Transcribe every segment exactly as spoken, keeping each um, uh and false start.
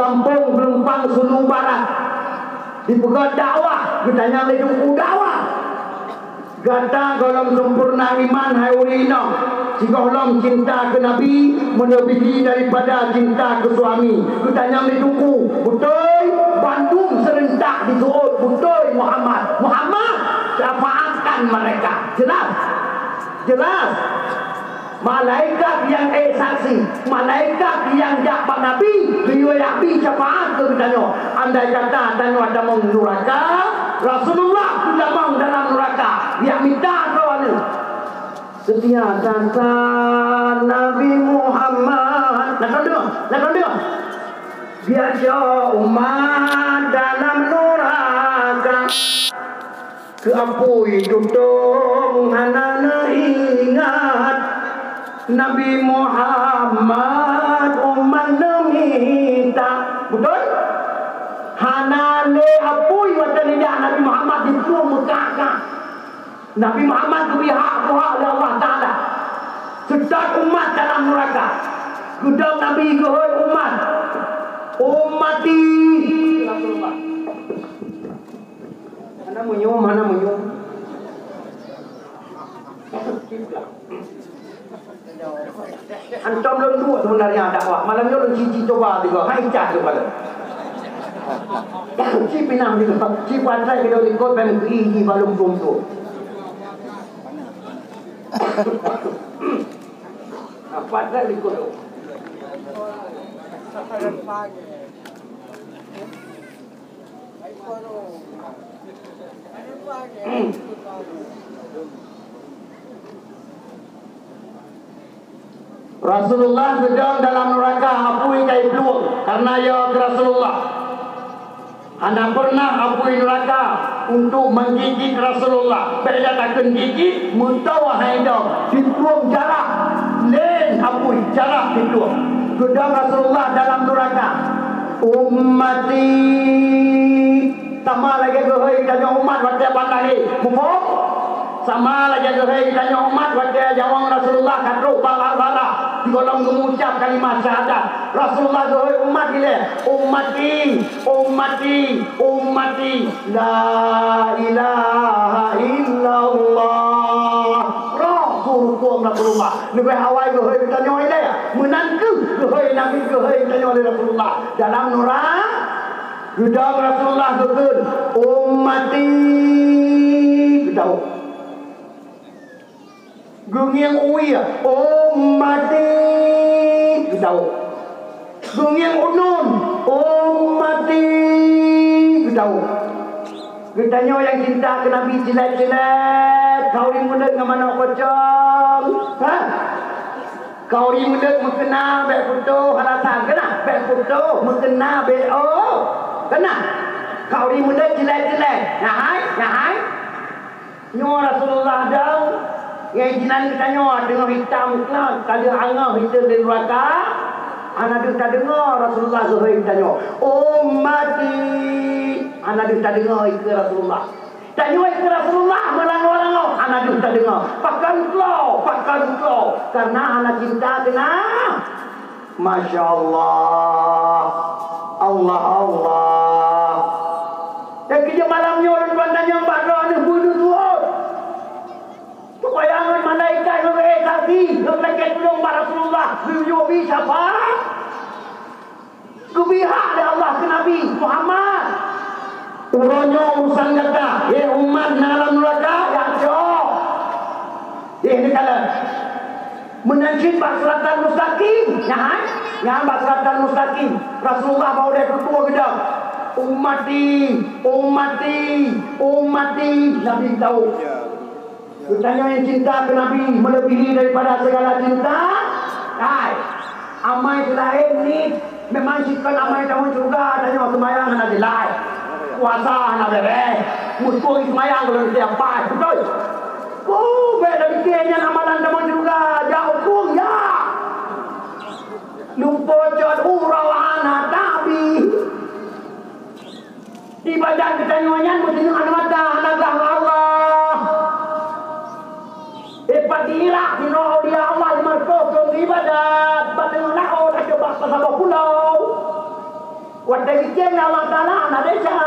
Kampung Geulumpang Sulu Barat, dipeugah dakwah, geutanyong lé teungku dakwah. Gata gohlom sempurna iman hai ureueng inong, sigohlom cinta keu Nabi meuleubèhi daripada cinta keu suami. Geutanyong lé teungku, beutôi? Bandum seurentak jiseuôt, beutôi Muhammad. Muhammad, syafaatkan mereka. Jelas? Jelas? Malaikat nyang ék saksi, malaikat nyang jak bak Nabi, geuyue jak bi syafaat keu geutanyoe. Andai kata tanyoe tamong nuraka, Rasulullah geutamong dalam nuraka, jak mita droe nyoe. Seutia tata Nabi Muhammad. Nah, kon deungoe, nah, kon deungoe. Biasa umat dalam nuraka. Keu apui tutong hana neuingat, Nabi Muhammad umat neumita. Beutôi? Hana lé apui watèe neujak Nabi Muhammad diplueng meukah-kah. Nabi Muhammad geubri hak Tuhan lé Allah Taala. Seutôt umat dalam nuraka. Geudong Nabi geuhôi umat. Ummati. Hana meunyoe, hana meunyoe. Hantom lôn buet sebenarnya dakwah. Malam nyoe lôn ci-ci cuba tiga. Hai cah tu bala. Ci pinang tiga. Ci pantai kita ikut dan kei di balum tumpu. Apa ada ikut tu? Rasulullah geudong dalam nuraka, apui ka jiplueng karena ya Rasulullah. Hana pernah apui nuraka untuk menggigit Rasulullah. Beda takkan gigit, meutoe hai dong, diplueng jarah, laén apui, jarah diplueng. Geudong Rasulullah dalam nuraka. Ummati. Sama lagèe geuhôi geutanyoe umat watèe ban lahé. Muphom? Sama lagèe geuhôi geutanyoe umat watèe nyawöng Rasulullah ka trok bak lam bala, sigohlom geumucab kalimat syahadat. Rasulullah geuhôi umat ilèe, "Ummati, ummati, ummati, la ilaha illallah." Roh su rukon Rasulullah. Leubèh awai geuhôi geutanyoe ilèe. Meunan keuh geuhôi Nabi, geuhôi geutanyoe lé Rasulullah. Dalam nura-, geudong Rasulullah geukheun, "Ummati." Geutawök. Geungieng u ie, "Ummati." Geutawök. Geungieng u nun, "Ummati." Geutawök. Geutanyoe nyang cinta keu Nabi cilét-cilét, ka ureueng mulod ngon manok pocong. Ha? Ka ureueng mulod meukeuna bèk putôh alasan. Keuna bèk putôh, meukeuna bèk, oh. Keuna. Ka ureueng mulod cilét-cilét. Nyan hai, nyan hai. Nyoe Rasulullah dong, ngon izinan geutanyoe teungoh itam klan, ka lheueh angah item di nuraka, hana deuh tadeungoe Rasulullah geuhôi geutanyoe, "Ummati." Hana deuh tadeungoe ikeue Rasulullah. Tanyoe ikeue Rasulullah meulangoe-langoe, hana deuh tadeungoe. Pakon klo, pakon klo, karena hana cinta keu na. Masya Allah. Allah, Allah. Dan keu jeuet malam nyoe lôn tuan tanyong bak droeneuh beuneuh tuwoe. Supaya ngon malaikat ngon ék saksi, ngon malaikat tulông bak Rasulullah, geuyue bi syafaat. Geubi hak lé Allah keu Nabi Muhammad. Uroe nyoe urusan gata, hé umat na lam nuraka, jak cok. Hé, neukalon. Meunan cit bak siratal mustaqim. Nyan, nyan bak siratal mustaqim. Rasulullah bak udép peuet geudong. Ummati, ummati, ummati. Nabi tahu. Geutanyoe nyang cinta keu Nabi meuleubèhi daripada sigala cinta. Hai, amai seulaén nit, memang sikon amai tamong syeuruga tanyoe seumayang hana jeulaih, puasa hana bèrèh, meuskon seumayang gohlom tiep paih, beutôi? Ku bèk tapike nyan amalan tamong syeuruga, jak hukôm, ya. Lumpoe cot uroe hana tabi. Ibadat geutanyoe nyan meuteunyoe aneuk mata hana gah Allah. Ipat diirak sidroe aulia Allah di Maroko keu ibadat, bak teungoh laôt ajoh bak saboh pulo. Cicém Allah Taala hana desya.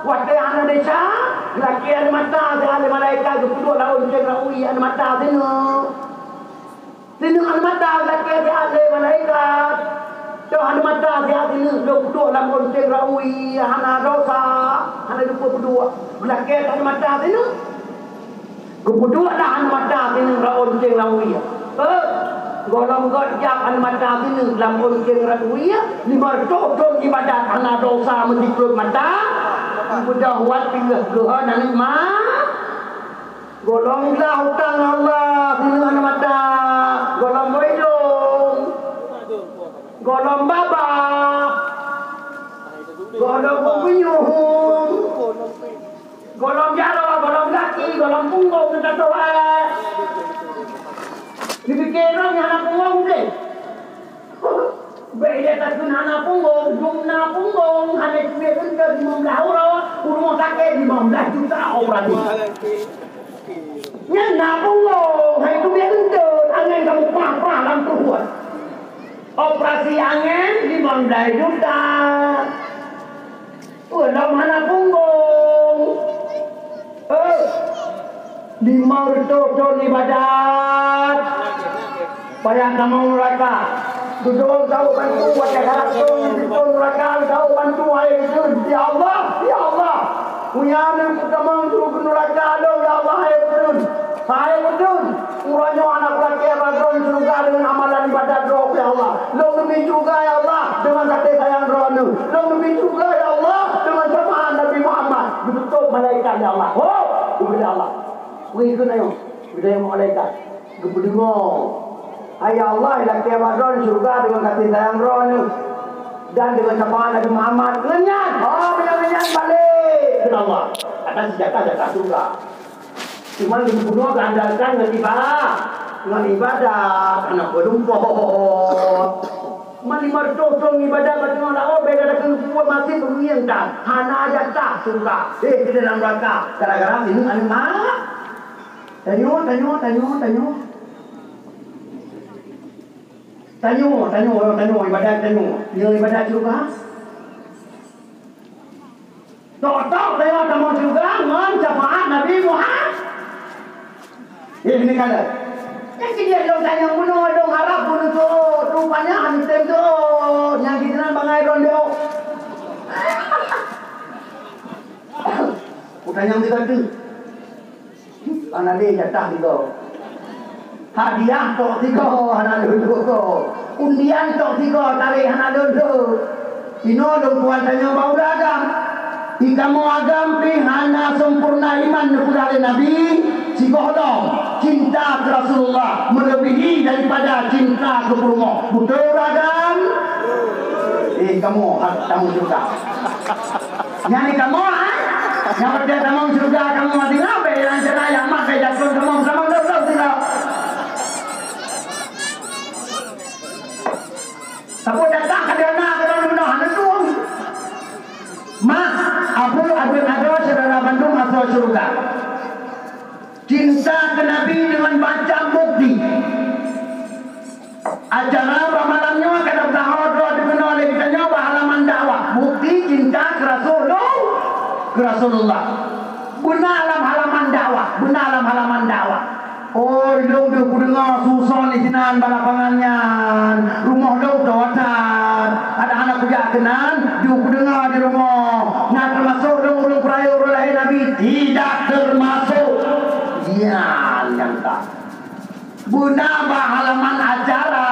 Watée hana desya, geulakée aneuk mata siat lé malaikat geupeuduek lam lonceng raui aneuk mata sineuk. Sineuk aneuk mata geulakée siat lé malaikat. Toh aneuk mata siat sineuk lôn peuduek lam lonceng raui hana desya, hana geupeuduek. Geulakée aneuk mata sineuk. Geupeuduek dah aneuk mata sineuk lam lonceng raui. Eh, gohlom gét jak aneuk mata sineuk lam lonceng raui, lima reutôh thon ibadat hana desya meusiklot mata, geubeudôh wat piôh geuhon aneuk ma. Gohlom glah utang Allah sineuk aneuk mata, gohlom boidong, gohlom baba, gohlom beunyuhung. Gohlom jaroe, gohlom gaki, gohlom punggong teuh tatoh, eh. Dipike droe nyang hana punggong udeh. Bèk ilèe takheun hana punggong, dum na punggong, hana cubiet eunteut limong blaih uroe, u rumoh sakét limong blaih juta operasi. Nyan na punggong, hai cubiet eunteut, angén kamoe prah-prah lam pruet. Operasi angén limong blaih juta. Peue lom hana punggong? Eh, lima reutôh thon ibadat. Payah tamong nuraka. Dudoe tau bantu watèe harab thon, thon nuraka, tau bantu, hai Rasul. Ya Allah, ya Allah. Meunyo neutamong su nuraka lôn, ya Allah, hai Rasul. Hai Rasul. Uroe nyoe aneuk lakèe droeneuh syeuruga deungon amalan ibadat droe, ya Allah. Lôn neubi syeuruga, ya Allah, deungon kasih sayang droeneuh. Lôn neubi syeuruga, ya Allah, deungon syafaat Nabi Muhammad. Geututôp malaikat, ya Allah. Ho! Geubri Allah. Bri keu nyoe. Geubri malaikat. Geupeudeungoe. Hai ya Allah, lakèe droeneuh syeuruga deungon kasih sayang droeneuh. Dan deungon syafaat Nabi Muhammad. Ngon nyan. Oh, meunyo ngon nyan balek. Keu Allah. Atas jatah-jatah syeuruga. Cuma geubunoe geuandalkan ngon iba-, ngon ibadat, hana peurumpok. Man lima reutôh thon ibadat bak teungoh laôt, beda takheun peubuet maksiet ureueng nyan, hana jatah syeuruga. Eh, keudeh lam neuraka, gara-gara sineuk aneuk mak. Tanyoe, tanyoe, tanyoe, tanyoe. Tanyoe, tanyoe, tanyoe, ibadat tanyoe. Nyoe ibadat syeuruga. Tok-tok dewa tamong syeuruga ngon syafaat Nabi Muhammad. Eh, ini kala. Nyang keu jeuet lôn tanyong bunoe, lôn harab bunoe tu, rupanya hana tem tu. Nyang keu jeuet bangai ron dok. Kutanyong sigoe tu. Hana lé jatah sigoe. Hadiah tok sigoe hana lôn lôn. Undian tok sigoe tarek hana lôn lôn. Inoe lôn tuan tanyong bak ureueng agam. Di kamoe agam pih hana sempurna iman neupeugah lé Nabi, sigohlom cinta keu Rasulullah melebihi daripada cinta keu peurumoh. Beutôi ureueng agam? Eh, kamoe hana tamong syeuruga. Nyan di kamoe, ha? Nyang watèe tamong syeuruga kamoe tinggai, bèk rencana nyang mat bèk jaton kamoe beusama lôn-lôn sidroe. Sapeue datang ka deungon na keudroe hana tueng. Mak, abu, adoe-adoe syedara bandum asoe syeuruga. Cinta keu Nabi deungon macam bukti. Acara bak malam nyoe ka dap tahô droe dikeunoe lé geutanyoe bak halaman dakwah. Bukti cinta keu Rasulullah, keu Rasulullah. Beuna lam halaman dakwah, beuna lam halaman dakwah. Oi, lôn deuh kudeungoe susah di sinan bak lapangan nyan. Rumoh lôn toe that. Ada hana kujak keunan, deuh kudeungoe di rumoh. Na teumasok lôn ureueng peurayeuk uroe lahé Nabi? Tidak termasuk. Nyan nyang ka. Beuna bak halaman acara.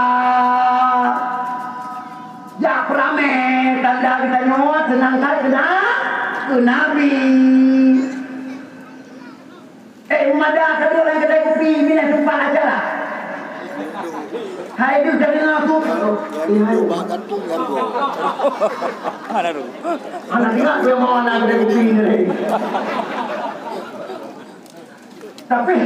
Jak peuramé tanda geutanyoe seunang that keu na-, keu Nabi. Eh, meumada ka duek lam keudai kupi minah teumpat acara. Hai deuh tadeungoe su-, hana deungoe peue nyang na keudai kupi nyoe. Tapi,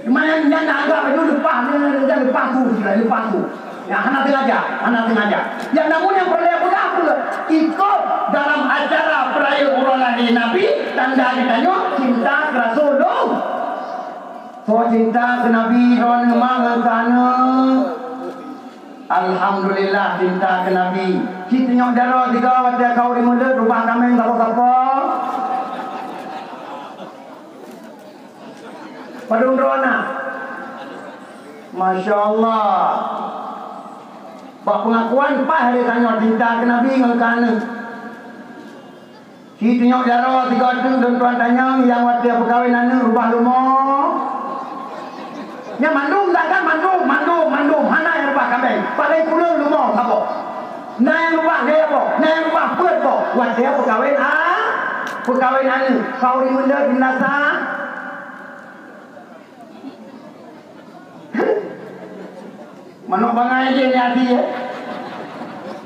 meunan nyan na agak baju leupah, nyan leupah su, leupah su. Ya, hana sengaja, hana sengaja. Ya, namun nyang peureulèe peugah peue? Ikot dalam acara peurayeuk uroe lahé Nabi, tanda geutanyoe cinta keu Rasulullah. Soe cinta keu Nabi droeneuh mangat keu aneuk. Alhamdulillah, cinta keu Nabi. Cit nyoe jaroe tiga watèe khauri meuleuet, rubah kaméng sapo-sapo. Padum droe na? Masya Allah. Bak pengakuan paih lé tanyoe cinta keu Nabi ngon keu aneuk. Cit nyoe jaroe tiga teuk lôn tuan tanyong nyang watèe peukawen aneuk rubah leumo. Nyan mandum dak kan mandum, mandum, mandum hana nyang rubah kaméng. Paléng kureueng leumo saboh. Na nyang rubah lhèe boh, na nyang rubah peuet boh. Watèe peukawen a, peukawen aneuk. Khauri meuleuet di meunasah. Manok bangai jih nyan até, eh.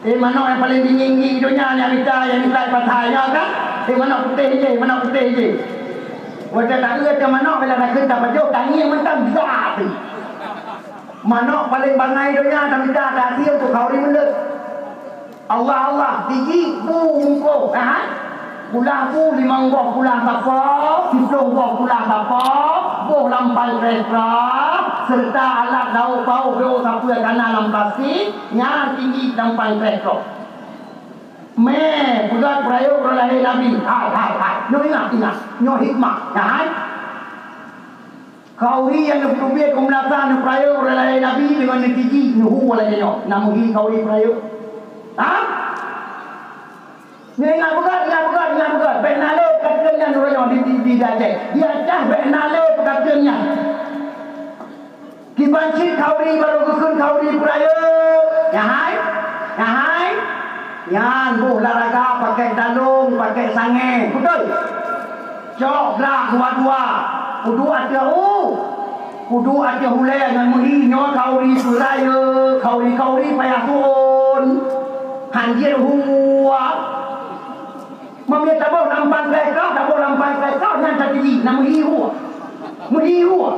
Eh, manok nyang paleng dingin di donya nyan mita, nyang mita pasai nyoe kan? Eh, manok putéh jih, manok putéh jih. Watèe taeu ateueh manok, bila takheun tapajoh, tangieng mantong jak até. Manok paleng bangai donya tamita, tasie untuk khauri meuleuet. Allah, Allah, tiji bu mungkôh, ha? Kulah bu limong boh kulah sapo, siplôh boh kulah sapo, boh lam pankréh troh, seureuta alat dauk pauk sapeue kana lam plastik, nyan tiji lam pankréh troh. Mé, peugah peurayeuk uroe lahé Nabi. Hai, hai, hai. Nyoe ingat, ingat. Nyoe hikmah, ya, hai. Khauri nyang neupeubiet u meunasah neupeurayeuk uroe lahé Nabi deungon neutiji neuhu lagèe nyoe, na meuhi khauri peurayeuk? Ha? Nyoe ingat beugöt, ingat beugöt, ingat beugöt. Bèk na lé peukateueng nyan uroe nyoe di, di, di Aceh. Di Aceh bèk na lé peukateueng nyan. Kiban cit khauri barô geukheun khauri peurayeuk. Nyan hai? Nyan hai? Nyan boh laraga pakèk dalông, pakèk sangèe. Beutôi? Cok blah dua-dua. Kuduek ateueh u. Kuduek ateueh ulèe ngon meuhi nyoe khauri peurayeuk, khauri-khauri payah tuôn. Han jeuet hua. Meunyoe taboh lam pankréh kah, taboh lam pankréh kah, nyan tatiji, na meuhi hua. Meuhi hua.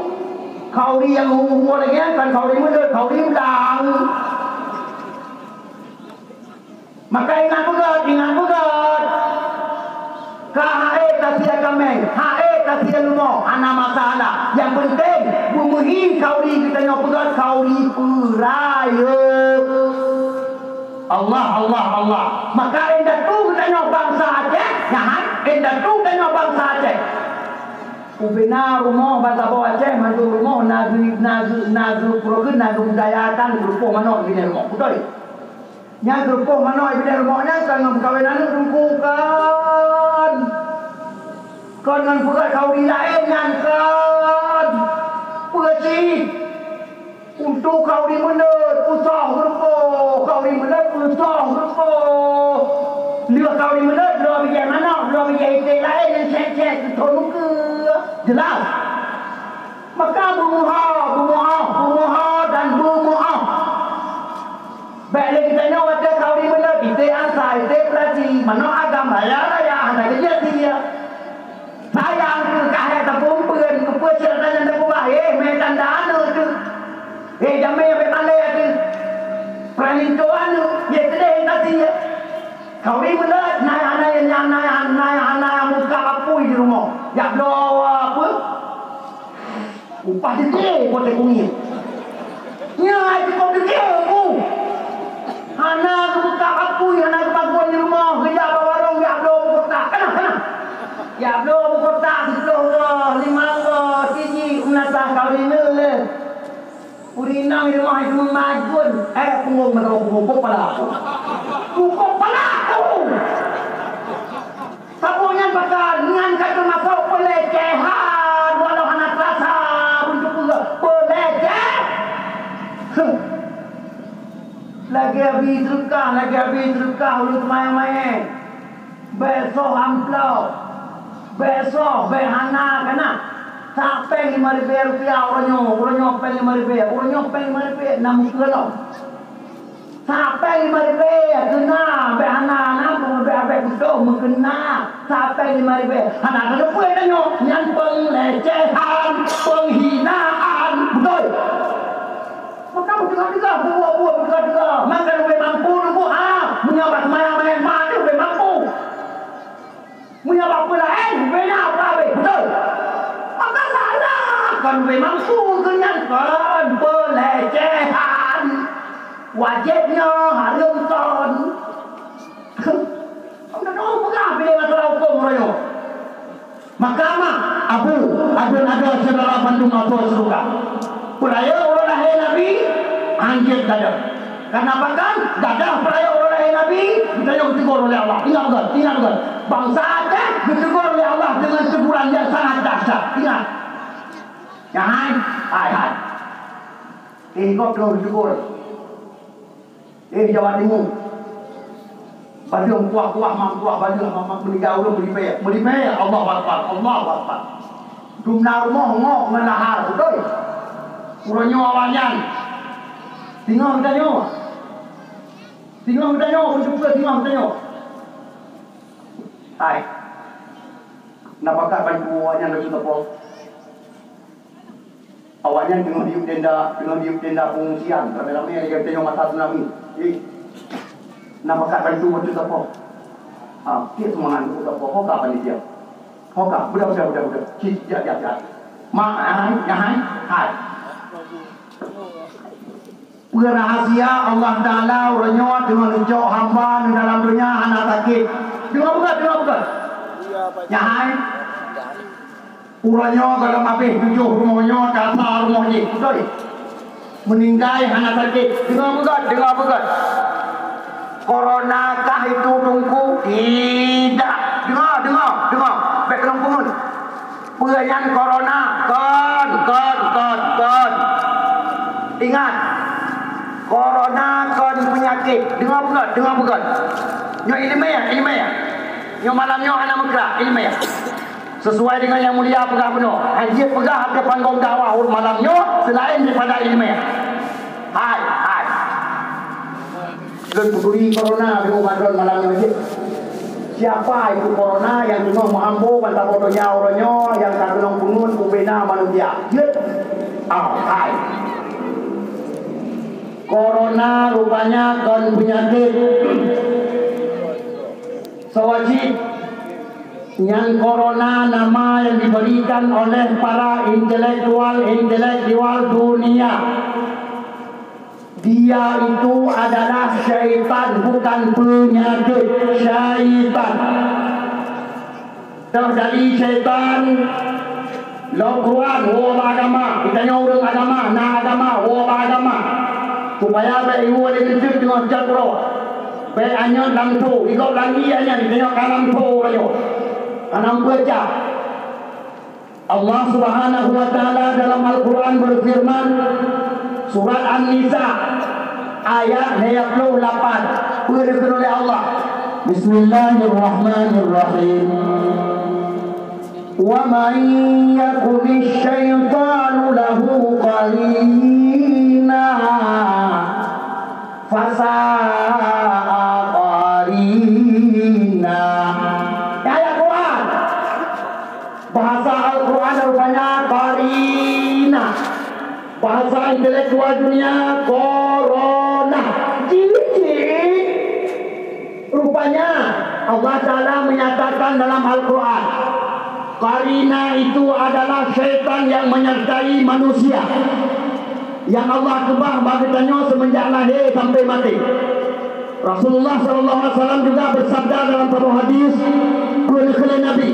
Khauri nyang hua-hua lagèe nyan kon khauri meuleuet, khauri blang. Maka ingat beugöt, ingat beugöt. Ka han ék tasie kaméng, han ék tasie leumo, hana masalah. Nyang peunteng, beumeuhi khauri geutanyoe peugöt khauri peurayeuk. Allah, Allah, Allah. Maka indatu geutanyoe bansa Aceh, nyan hai, indatu geutanyoe bansa Aceh. Ubena rumoh bansa boh Aceh, mandum rumoh na geu-, na geu-, na geupurokeun, na geubudayakan geurupoh manok di rumoh. Beutôi? Nyang geurupoh manok di rumoh nyan kon ngon peukawen aneuk teungku kon. Kon ngon peugöt khauri laén nyan kon. Peue cit? Untuk khauri meuleuet, peusoh geurupoh, khauri meuleuet, peusoh geurupoh. Lheueh khauri meuleuet, bloe bijéh manok, bloe bijéh iték laén nyang cék-cék keu thon ukeue. Jeulaih? Maka beumeu'oh, beumeu'oh, beumeu'oh dan beumeu'oh. Bèk lé geutanyoe watèe khauri meuleuet, iték angsa, iték peurati, manok agam raya-raya, hana geujak sie. Sayang keuh ka hék tapeueumpeuen, keupeue cit ata nyan tapeugah, eh, mé tanda aneuk teuh. Eh, jamé bèk malèe teuh. Peuranito aneuk, jeuet keudeh tasie. Khauri meuleuet, na, na, na, na, na, na, na muka apui di rumoh. Jak bloe, apa? Upah teuke po teukunyit. Nyan ai teupeu teuke ku. Hana geubuka apui, hana geupagon di rumoh, geujak bak warong jak bloe bukôtak. Kana, kana. Jak bloe bukôtak siplôh boh, limong boh, siji, meunasah kawin lé. Ureueng inong di rumoh itu meumagon. Eh, punggong meunan bukôk pala aku. Bukôk pala aku. Saboh nyan pakat, nyan ka teumasok peulecehan, walau hana teurasa, untuk peue, peuleceh. Huh. Lagèe abi seudeukah, lagèe abi seudeukah, ulôn seumayang manyét. Bèk soh amplop. Bèk soh, bèk hana, kana. Sa péng lima ribèe rupiah uroe nyoe, uroe nyoe péng lima ribèe, uroe nyoe péng lima ribèe, na meukeue lom. Sa péng lima ribèe keuna, bèk hana na, bèk abéh putôh meukeuna. Sa péng lima ribèe. Hana teupeue tanyoe, nyan peulecehan, peunghinaan. Beutôi? Maka beutôi juga, buet-buet beutôi juga. Maka leubeh mampu nunggu, ah, meunyoe bak seumayang maén ma, leubeh mampu. Meunyoe bak peue laén, leubeh na, leubeh abéh. Beutôi? Maka salah, kon leubeh mampu keu nyan, kon peulecehan. Wajéb nyoe, hareuem kon. Hana peugah bile masalah hukôm uroe nyoe. Maka ma, Abu, abu ada syedara bandum atau seruka. Peuraya uroe lahé Nabi, anjeuet gadoh. Karena bahkan gadoh peuraya uroe lahé Nabi, geutanyoe geutegur oleh Allah. Ingat beutôi, ingat beutôi. Bangsa Aceh geutegur oleh Allah dengan teguran yang sangat dahsyat. Ingat. Ya, hai, hai, hai. Eh, kok belum tegur? Eh, Jawa Timur. Padum kuah-kuah, mam kuah, padum mam, mam, meuninggai ureueng meulipée. Meulipée, Allahu Akbar, Allahu Akbar. Dumna rumoh ngok ngon lahar, beutôi. Uroe nyoe awak nyan. Singoh geutanyoe. Singoh geutanyoe, beutôi singoh geutanyoe. Hai. Na pakat bantu awak nyan laju teupông. Awaknyan teungoh diyueb tenda, teungoh diyueb tenda pengungsian, ramé-ramé lagèe tanyoe masa tsunami. Eh, na pakat bantu bacut sapo? Ha, tiep seumangat bacut sapo. Ho ka panitia. Ho ka, beudah, beudah, beudah, beudah. Cit, jak, jak, jak. Mak, hai, hai, hai. Peue rahsia Allah Taala uroe nyoe teungoh neucok hamba ngon dalam donya hana sakét. Deungoe beugét, deungoe beugét. Nyan hai. Uroe nyoe gohlom habéh tujoh rumoh nyoe, ka sa rumoh jih, beutôi? Meuninggai hana sakét. Deungoe beugét, deungoe beugét. Corona kah itu Teungku? Tidak. Deungoe, deungoe, deungoe. Bèk keulong pungeut. Peue nyan corona? Kon, kon, kon, kon. Ingat, corona kon peunyakét. Deungoe beugét, deungoe beugét. Nyoe ileumèe, ileumèe. Nyoe malam nyoe hana meukra, ileumèe. Sesuai dengan Yang Mulia peugah bunoe, hanjeuet peugah ateueh panggong dakwah uroe malam nyoe seulaén daripada ileumèe. Hai, hai. Lôn peuturi corona di umat lôn malam nyoe jih. Siapa itu corona nyang teungoh meuhambo bansaboh donya uroe nyoe nyang ka keunong pungeut ubena manusia? Jeuet. Ah, hai. Corona rupanya kon peunyakét. Soe cit, nyan corona nama yang diberikan oleh para intelektual-intelektual dunia. Dia itu adalah syaitan, bukan penyakit, syaitan. Toh dari syaitan, lom kruan woe bak agama. Geutanyoe ureueng agama, na agama, woe bak agama. Supaya bèk iwoe lé neuteuek teungoh cot uroe. Bèk anyot lam tho, i gob langèt nyan geutanyoe ka lam tho uroe nyoe. Hana peue cah. Allah Subhanahu wa Ta'ala dalam Al-Quran berfirman, surat An-Nisa, ayat lhèe ploh lapan, peue geukheun lé Allah. Bismillahirrahmanirrahim. Wa man yakunish syaitanu lahu qarina, fasa'a qarina. Ayat Quran. Bahasa Al-Quran rupanya qarina. Bahasa intelektual dunia corona. Jijik. Rupanya Allah Ta'ala menyatakan dalam Al-Quran, qarina itu adalah syaitan yang menyertai manusia. Yang Allah keubah bak geutanyoe seumenjak lahé sampai maté. Rasulullah sallallahu alaihi wasallam juga bersabda dalam satu hadis, peue geukheun lé Nabi,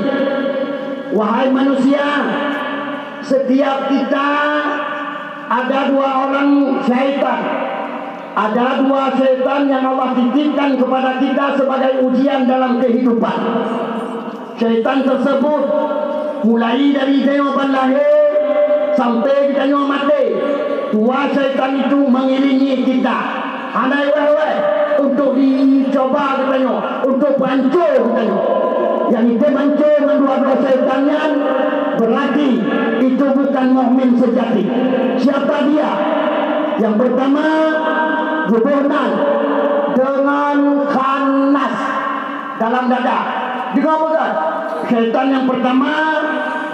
"Wahai manusia, setiap kita ada dua orang syaitan. Ada dua syaitan yang Allah titipkan kepada kita sebagai ujian dalam kehidupan." Syaitan tersebut, mulai dari jaman lahé sampai geutanyoe maté, dua syaitan itu mengiringi kita. Hana wéh-wéh untuk dicoba geutanyoe, untuk peuhanco geutanyoe. Nyang item hanco ngon dua-dua syaitan nyan, berarti itu bukan mukmin sejati. Siapa dia? Yang pertama, geuboh nan dengan khannas dalam dada. Deungoe beugét. Syaitan nyang peurtama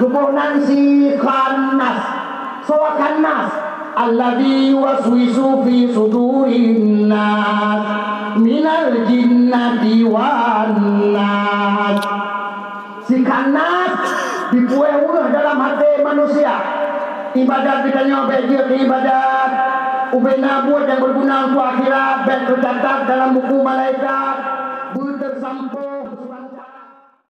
geuboh nan si khannas. Soe khannas? Alladzi yuwaswisu fi sudurin nas minal jinnati wan nas. Si khannas dipuéh ureuëng dalam até manusia. Ibadat geutanyoe bék jeuet keu ibadat. Ubena buet nyang beuguna untuk akhirat, bék teucatat dalam buku malaikat, beuteusampoe